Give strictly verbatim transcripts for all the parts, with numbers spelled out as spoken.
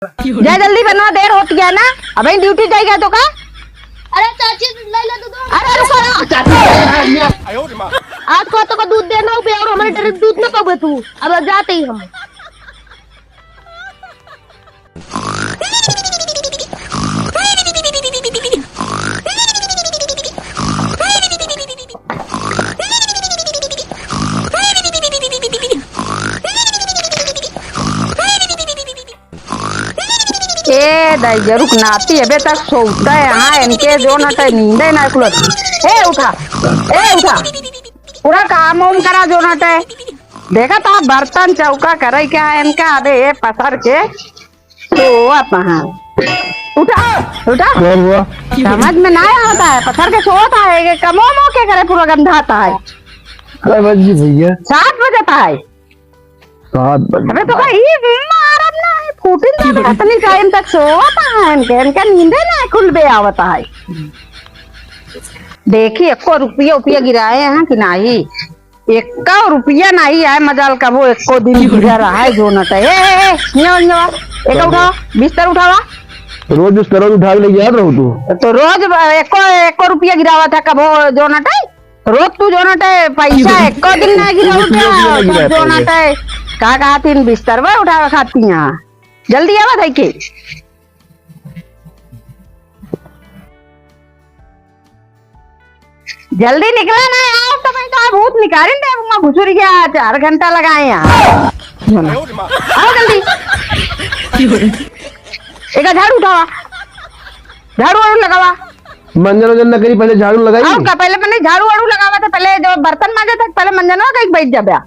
जा जल्दी बना, देर होत गया ना, अबहीं ड्यूटी जाइगा तो का? अरे चाची, ले ले दूध। अरे रुको ना। आज को तो को दूध देना हो बे, और हमारे डरे दूध ना पावे तू। अब जाते ही हम। ए दाई, जरुक नाती अबे तक सोवता है। हाँ, इनके जोन हटे नींदे ना खुलत। ए उठा, ए उठा, पूरा काम उम करा जोन हटे। देखा था बर्तन चौका करे क्या है इनका, अबे ये पसर के सोवत है। उठा, उठा। क्या हुआ? समझ में ना आवता है, पसर के सोवत है, ये कमो मो के करे पूरा गंधाता है। कै बजे भैया? सात बजे था है। सात बजे। अबे तो भाई, मारब ना, ये फूटिन जाबे, इतनी टाइम तक सोवत है, इनके, इनके नींदे ना खुलबे आवत है। देखी, एको रुपया, रुपया गिराए हैं कि नाही? एको रुपया नाही आए, मजाल कबो एको दिन गिरा रहा है जोन हटे। ए, ए, ए, नियो, नियो, एको उठावा, बिस्तर उठावा। रोज बिस्तर उठा के ले जात रहो तू। तो रोज ब-, एको, एको रुपया गिरावा था कबो जोन हटे? रोज तू जोन हटे पैसा एको दिन ना गिरावत है, जोन हटे। का कहत हीं बिस्तर बा उठावे खाती यहाँ। जल्दी आवा धई के। जल्दी निकला ना यार, तो मैं तो भूत निकालिन दे, वहाँ घुसुर गया, चार घंटा लगाए यहाँ। आओ जल्दी। एक झाड़ू उठावा, झाड़ू वाड़ू लगावा। मंजन वंजन न करी, पहले झाड़ू लगाई। और का, पहले मैंने झाड़ू वाड़ू लगावा था, पहले जो बर्तन मांजे थे, पहले मंजनवा कहीं बैठ जाबे।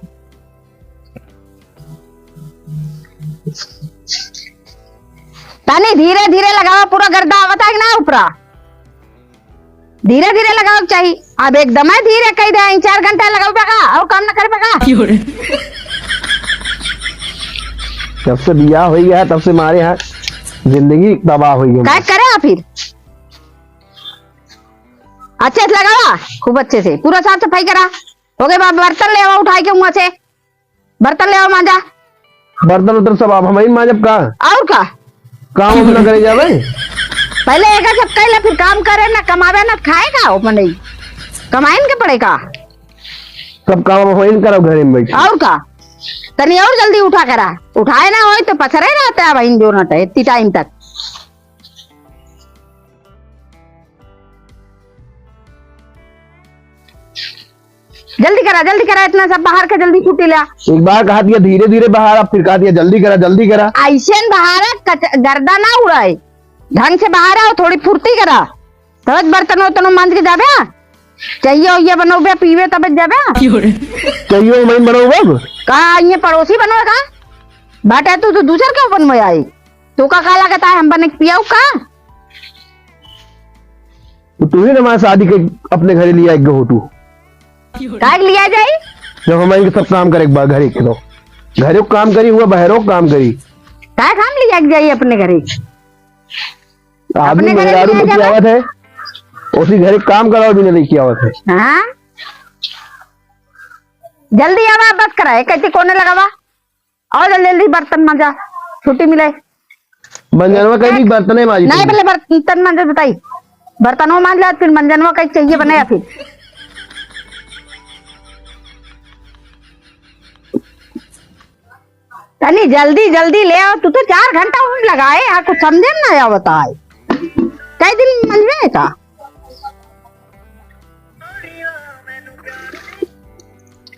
तनी धीरे धीरे लगावा, पूरा गर्दा आवता है ना ऊपरा, धीरे धीरे लगावा के चाही। अब एकदम धीरे कह दे, इन चार घंटा लगावे का, और काम न करे का। जब से बियाह हो गया, तब से मारे यहाँ जिंदगी तबाह हो गई। काय करे आप फिर? अच्छे से लगावा, खूब अच्छे से पूरा साफ सफाई करा। हो गए बा-, बर्तन ले आवा उठाई के वहां से, बर्तन ले आवा मांजा। बर्तन उर्तन सब आप हम ही मांजब का? और का? काम हम ना करे जावे। पहले एका सब कह ले, फिर काम करे ना, कमावे ना, खाए का हो मनई? कमाइन के पड़े का? सब काम हम वहीं करब घरे में बैठ। और का? तनी और जल्दी उठा करा, उठाए ना होई तो पसरे रहते हैं बहन जोन हटे इतनी टाइम तक। जल्दी करा, जल्दी करा, इतना सब बाहर के जल्दी छुट्टी ला। एक बार कहा दिया धीरे धीरे बाहर, अब फिर कहा दिया जल्दी करा, जल्दी करा। ऐसे न बाहर कच-, गर्दा ना उड़ाए, ढंग से बाहर आओ, थोड़ी फुर्ती करा। तब बर्तन उर्तन मांज के जाबे, चाहिए उइया बनौबे, पीबे तब जाबे। चाहिए मैं बनौबे। का ये पड़ोसी बनोगा? बाटे तू तो दूसर के बनवे आई। तू का, का लागत है हम बने के पियाऊ का? तो तू ही ना हमारे शादी के अपने घरे लिया एक हो तू। काहे के लिया जाई? जब हमारे सब काम करे एक बार घरे के तो। घरे को काम करी हुआ, बहरों को काम करी। काहे के हम लिया के जाई अपने घरे? आदमी अपने घरे मेहरारू लिया लेके जावा। आवत है, उसी घरे काम कराओ भी नहीं लेके आवत है। हाँ? जल्दी आवा, बस करा है, कहती कोने लगावा। और जल्दी जल्दी बर्तन मांजा, छुट्टी मिले। मंजनवा कहीं भी बर्तन नहीं मांजी नहीं, तुमने। पहले बर्तन मांजा बताई, बर्तनों मांज ला, फिर मंजनवा कहीं चाहिए बने या फिर। तनी जल्दी जल्दी ले आओ, तू तो चार घंटा उन लगाए, यहाँ कुछ समझे में ना आवता है। कई दिन मंजवे का?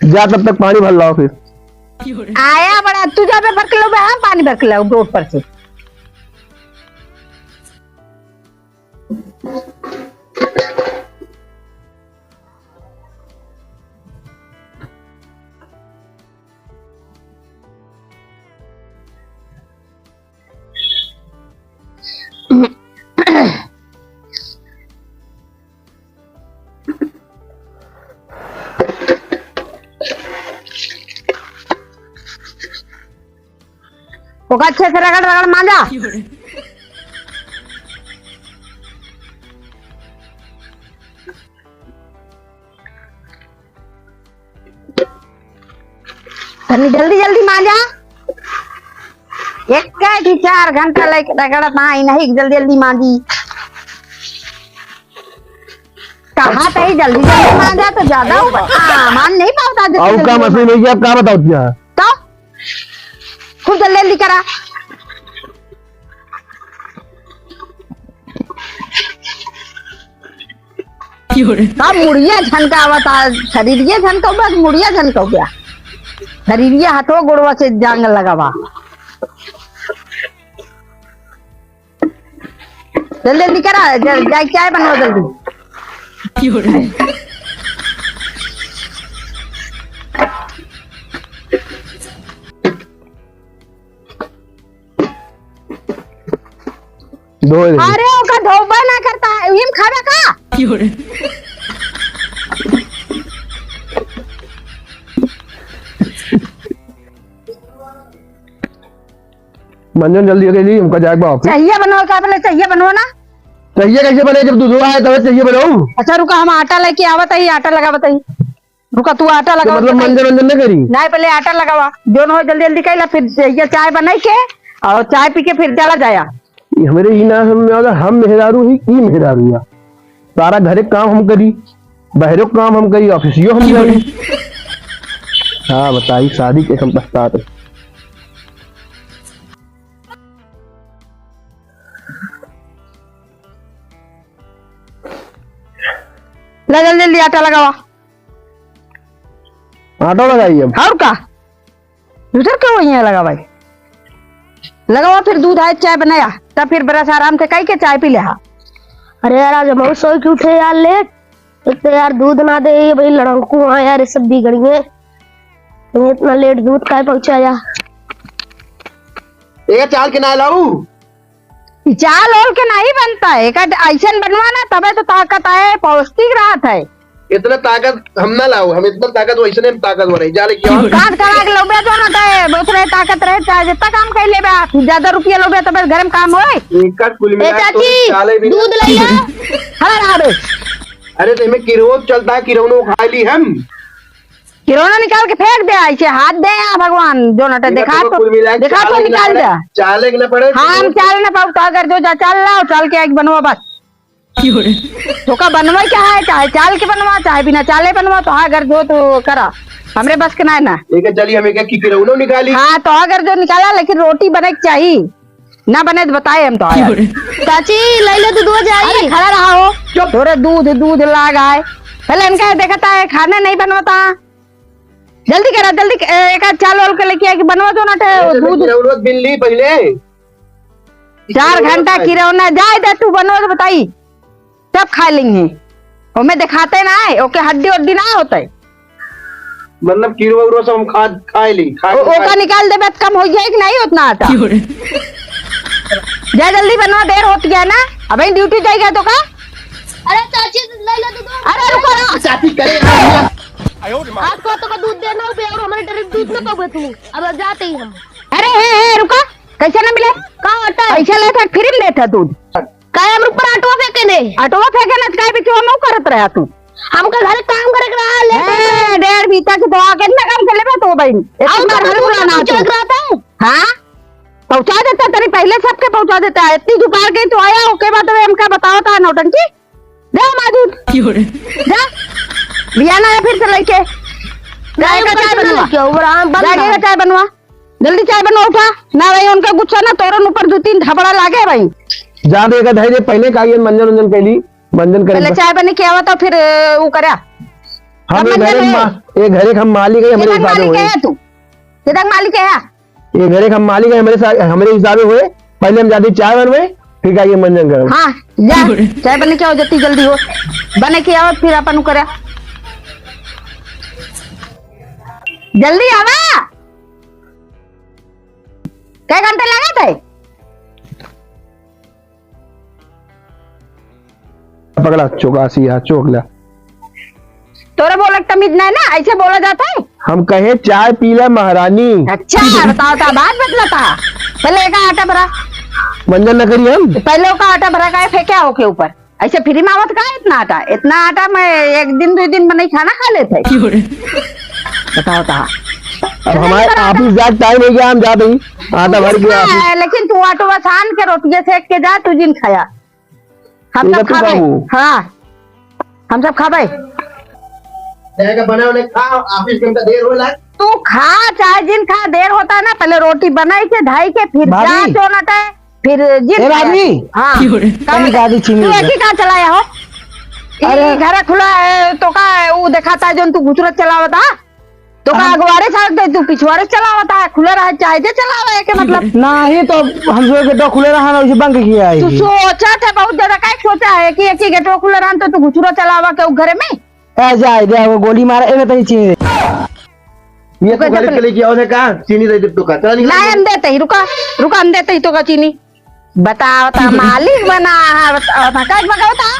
जा तब तक पानी भर लाओ फिर। आया बड़ा, तू जाबे भर के लाओ, हम पानी भर के लाओ रोड पर से। ओका अच्छे से रगड़ रगड़ मांजा। तनी जल्दी जल्दी मांजा। एक ही चार घंटा लेके रगड़त आई, नहीं जल्दी जल्दी मांजी। कहा तो ही जल्दी जल्दी मांजा तो ज्यादा हो, हाँ, मान नहीं पावता जल्दी और का जल्दी मशीन मांजा। है क्या, का बताओ क्या? तो खूब जल्दी जल्दी करा। का मुड़िया झनकावत आ, शरीरिया झनकावा, मुड़िया झनकावा। शरीरिया हथवा गोड़वा से जांग लगावा। जल्दी जल्दी करा, जल-, जाई चाय बनावा जल्दी। धोए दे। अरे, ओका धोबा ना करता है, इम खाबे का? मंजन जल्दी हो गई, हमका जाए बा ऑफिस। चाहिए बनवा का, पहले चाहिए बनवा ना। चाहिए कैसे बने, जब दूध आए तब चाहिए बनाऊ। अच्छा रुका, हम आटा लेके आवत है, आटा लगावत है। रुका, तू आटा तो लगावा, मतलब बताई। मंजन वंजन न करी? नहीं, पहले आटा लगावा, जोन हो जल्दी जल्दी कइला, फिर ये चाय बनाई के और चाय पी के फिर चला जाया। ये हमरे ई ना समझ में आवता, हम मेहरारू ही, ई मेहरारू या। सारा घरे काम हम करी, बहरे काम हम करी, ऑफिसियो हम जाई। हाँ बताई, शादी के हम पछतात है। ला जल्दी जल्दी आटा लगावा। आटा लगाई अब। और का? दूसर के वही है लगावा। लगावा फिर दूध आए चाय बनाया, तब फिर ब्रश आराम से कई के चाय पी ले हा। अरे यार, आज हम सोई के उठे यार लेट। एक तो यार दूध ना दे, ये भाई लड़ंकू हाँ यार, ये सब बिगड़िए। तुम इतना लेट दूध काहे पहुंचाया? ए, चाल के ना लाऊ। ई चाल ओल के नहीं बनता है, एका ऐसन बनवा ना, तबे तो ताकत आए, पौष्टिक रहत है। इतना ताकत हम ना लाऊ, हम इतना ताकत वैसे नहीं ताकतवर है, जा लेके आओ। काट करा के लोबे जो ना दे, उतने ताकत रहे, चाहे जितना काम कर लेबे आप, ज्यादा रुपया लोबे तबे घर में काम होए। एका कुल ए मिला के चाची, चाले भी दूध ना। ले आ। हला रहा बे। अरे तो इमे किरो चलता है, किरो खा ली हम। किरोना निकाल के फेंक दे, ऐसे हाथ दे या भगवान, जो नटे देखा देखा तो, तो, कुल मिला के देखा तो चाल निकाल ना पड़े, दे। चाल एक ना पड़े, हाँ, हम तो चाल ना पाऊ, तो अगर जो जा चाल लाओ, चाल के एक बनवा बस। क्यों रे? तो का बनवा क्या है, चाहे चाल के बनवा, चाहे बिना चाले बनवा, तो हाँ, अगर जो तो करा, हमरे बस के ना है ना। लेके चली, हम एक एक की किरोनो निकाली। हाँ, तो अगर जो निकाला, लेकिन रोटी बने के चाहिए। ना बने तो बताए हम तो आया। चाची, ले लो दूधवा जाई। अरे खड़ा रहा हो। चुप। तोरे दूध, दूध लाग आए। पहले इनका देखता है, खाना नहीं बनवता। जल्दी करा, जल्दी क-, ए, एक आध चाल वाल के लेके आके बनवा दो ना, ठे अरे, दूध। जरूरत बिन ली पहले। चार घंटा किरौना जाए दे तू, बनवा के बताई। सब खा लेंगे। ओमे देखाते ना है, ओके हड्डी उड्डी ना होते। मतलब किरो उरो सब हम खा, खा ली, खा ओ-, के ओका खा निकाल देबे त कम हो जाए कि नहीं उतना आटा? क्यों रे? जा जल्दी बनवा, देर होत गया ना, अबे ड्यूटी जाएगा तो का? अरे चाची, ले लो दूध। अरे रुको ना। चाची करे। आज को तो का दूध देना हो बे, और हमारे डर दूध ना पावे तू। अब जाते ही हम। अरे हे, हे, रुका, कैसे ना मिले? का होता है? पैसा लेता, फ्री में लेता दूध। काहे हमरे ऊपर आटवा फेंके ने? आटवा फेंके ने, काहे बिचवा में करत रहा तू? हमका घरे काम करे के रहा, लेट होत रहा। ए, डेढ़ बीता के दवा के इतना काम कर लेबे तो बहन। इतना और तो घर बुलाना कुछ तू। लग रहा था। हाँ? पहुंचा देता, तेरी पहले सबके पहुंचा देता है। इतनी जुकार गई तो आया, ओके बाद में हमका बताओ था नौटंकी। जा माजूद। क्यों रे? जा। बियाना है फिर से लेके। जा, नहीं, एक चाय बनवा। क्या हुआ? हम बंद जाके कर। चाय बनवा। जल्दी चाय बनवा, उठा। ना भाई, उनका गुस्सा ना, तोरन ऊपर दो तीन धबड़ा लागे भाई। जा दे, का धैर्य पहले का ये मंजन उंजन कैली, मंजन करे पहले बस। चाय बने के आवा तो फिर, अ, वो करा। हम तब ये मंजन घरे है। मा-, ये घरे के हम मालिक है, हमरे किधर हिसाबे मालिक होए। है तू? किधर मालिक है? ये घरे के हम मालिक है, हमरे सा-, हमरे हिसाबे होए। पहले हम जाते चाय बनवे, फिर का ये मंजन करब। हाँ, जा। चाय बने के आवा, जल्दी जल्दी हो। बने के आवा, फिर अपन करे। जल्दी आवा। कै घंटे लागत है? पकड़ा, चौकासी है, चोकला। तोरा बोले के तमीज नहीं ना, ऐसे बोला जाता है? हम कहे चाय पी ले महारानी। अच्छा, बताओ, तो बात बदलता। पहले एका आटा भरा। मंजन न करी हम। पहले ओका आटा भरा काहे फेंक्या ओके ऊपर? ऐसे फ्री में आवत का इतना आटा? इतना आटा में एक दिन, दो दिन में नहीं खाना खा लेते। क्यों रे? बताओ तो। अब हमारे ऑफिस जाके टाइम हो गया, हम जाते ही आटा भर के हाँ, ऑफिस। लेकिन तू आटो छान के रोटियां सेक के जा, तू जिन खाया। हम ठीक सब है, तू खाबे। बाबू। हाँ, हम सब खाबे। जाएगा बना उन्हें खा, ऑफिस के हमका देर होला। तू खा, चाहे जिन खा, देर होता है ना, पहले रोटी बनाई के, धाई के, फिर जा भाभी। चोनट है, फिर जिन ए खाया। भाभी। हाँ। क्यों रे? कहाँ तनी गाड़ी छीनी तू ले। ऐसी कहाँ चलाया हो? अरे। ये घर खुला है, तो का, वो दिखाता है, जो तू घुचुरत चलावता? तो का हम अगवारे साथ दे, तू पिछवारे चलावता है, खुला रहे, चाहे जे चलावे के मतलब। नाही तो हम सोचे गेटवा खुले रहा ना, उसे बंद किया है तू ये। सोचा थे बहुत ज्यादा, काहे सोचा है कि एक ही गेटवा खुला रहा तो तू घुचुरा चलावा के उ घरे में? ए जाए दे, वो गोली मारा, ए तनी चीनी दे। ये तू तू कैसे गरीब के पहले लेके आओ थे का? चीनी दे दे तो का? चला निकल। नाही, हम देते ही, रुका, रुका, हम देते ही तो का चीनी। बताओ ता मालिक बना है, बताओ ता, कैसे भगाओ ता?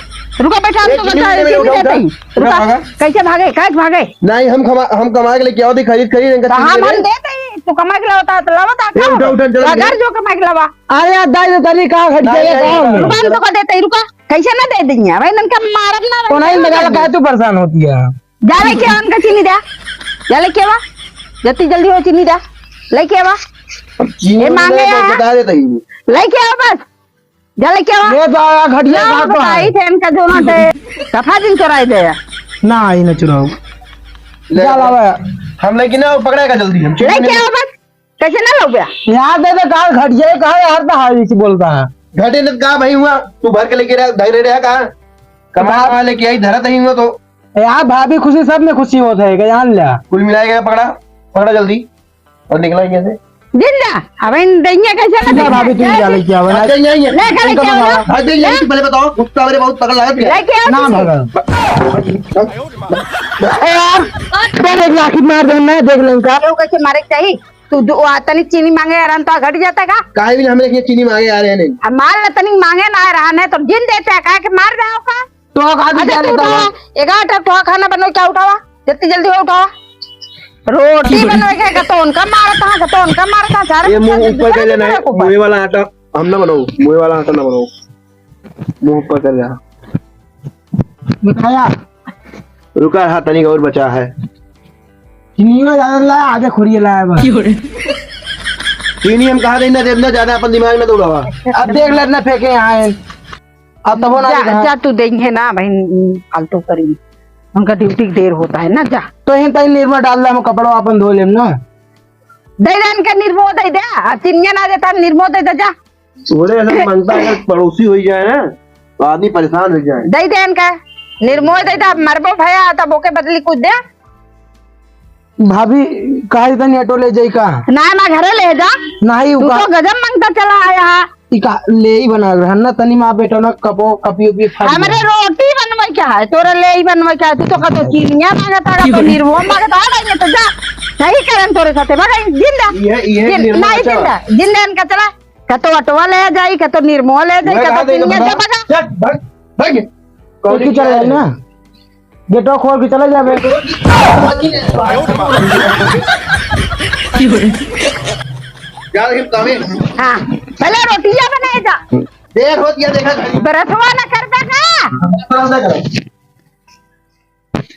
रुका, बैठा, हम ए, तो चीनी बता, दे, चीनी उठा, देते ही। उठा। रुका, उठा, भागा। कैसे भागे, कैसे भागे? नाही, हम कमा, हम कमा के लेके आओ थे, खरीद, खरीद, इनका तो चीनी हम, दे हम दे। देते ही, तू कमा के लावता, तो लावता, ए, उठा, उठा, जल्दी अगर उठा। जो कमा के लावा। अरे यार, दाई, तो तनी का घट नाही, गया नाही, काम नाही, में? रुका, हम तो को देते ही, रुका। कैसे ना दे देंगे? भाई, इनका मारब ना, तो नहीं, भाई, मजा लगा, तू परेशान होती है। जा लेके आवा उनका चीनी दे। जा लेके आवा। जत्ती जल्दी हो चीनी दे। लेके आवा। चीनी ए, मांगे तो आया। बता देता ही। लेके आवा बस। जा लेके आवा। ये तो आया घटिया ना, कहाँ पर बताई है? थे इनका जो ना दे। सफा दिन चोराई दे। ना, आई ना चुराओ। ले जा लावा। हम लेके ना पकड़ेगा जल्दी हम। लेके आवा बस। कैसे ना लोग बे? यहाँ दे दे, कहाँ घटिया है, कहाँ यार पे हावी से बोलता है? घटे न का भाई हुआ, तू भर के लेके रह, धरे रह का? कमा कमा लेके आई, धरत ही हुआ तो। यार भाभी खुशी, सब में खुशी होत है, जान लिया। कुल मिलाए गया, पकड़ा, पकड़ा जल्दी और निकला यहाँ से। जिंदा, अब इन दैया कैसे ना जा दैया? भाभी, तू जा लेके आवा ना। हट जाइए, आइए। ले, ले, इनका ले, भगाओ। ले। हट जाइए, ले। पहले बताओ, गुस्सा मेरे बहुत पकड़ लगा दिया। लेके आओ ना तू। भगाओ। ए यार, पहले एक लाठी मार दे ना, देख लें का। क्यों कैसे मारे के चाहिए? तू दो, आ, तनिक चीनी मांगे आ रहन तो घट जाता का? काहे भी ना हमरे के चीनी मांगे आ रहे हैं। अब मार ले, तनिक मांगे ना आ रहन है तो जिन देते हैं, काहे के मार रहे हो का? तो का दी अच्छा, जाने तू का उठा, लो। एगारह टा को खाना बनो, क्या उठावा? जितनी जल्दी हो उठावा। रोटी बनवे के, का तो उनका मारता है, का तो उनका मारता है, सारे ये मुंह ऊपर कर लेना है, ऊपर। मुँह वाला आटा हम ना बनाओ, मुँह वाला आटा ना बनाओ, मुँह ऊपर कर जा। बताया। रुका, हाँ, तनिक और बचा है। चीनियो ज्यादा लाया, आधे खुरिये लाया बस। क्यों रे? चीनी हम कहा देना, देना ज्यादा अपन दिमाग में दौड़ावा। अब देख ले, इतना फेंके यहाँ है। अब तबो ना जा, दिखा। जा, तू देंगे ना बहन, फालतू करी। उनका ड्यूटी के देर होता है ना, जा। तो यहीं तहीं निरमा डाल दे, हम कपड़ा अपन धो लेम ना। दे दे इनका निरमो दे दे, आ चीनिया ना देता, निरमो दे दे, जा। थोड़े ऐसा मांगता, अगर पड़ोसी हो जाए ना, तो आदमी परेशान हो जाए। दे दे इनका, निर्मोह दे दे, मरबो भया, तब ओके बदली कुछ दे। भाभी, काहे तनी ऑटो ले जाई का? ना, ना, घरे ले जा। नाही, तू उका तो गजब मांगता चला आया है। ई का ले ही बना रहन ना, तनी माँ बेटा ना कपो, कपी उपी फाड़ हमरे दे। रोटी बनवे क्या है, तोरा ले ही बनवे क्या है? तू तो कतो चीनिया मांगता, कतो निर्मोह मांगता, आ गई तो जा। सही करन तोरे साथे, भाग जिंदा। ये, ये जिन-, निर्मोह नहीं अच्छा। जिंदा, जिंदा इनका चला। कतो अटवा ले जाई, कतो निरमो ले जाई, वह कतो कहा देगा किनिया बता? जब बजा। चल, भाग, भाग। तो तू चला जाए ना, गेटवा खोल के चला जाबे। जा रही हूँ, कमी। हाँ, पहले रोटियां बनाए जा। देर होत गया, देखा घड़ी। बरसवा न करबे का? बरस ना करो।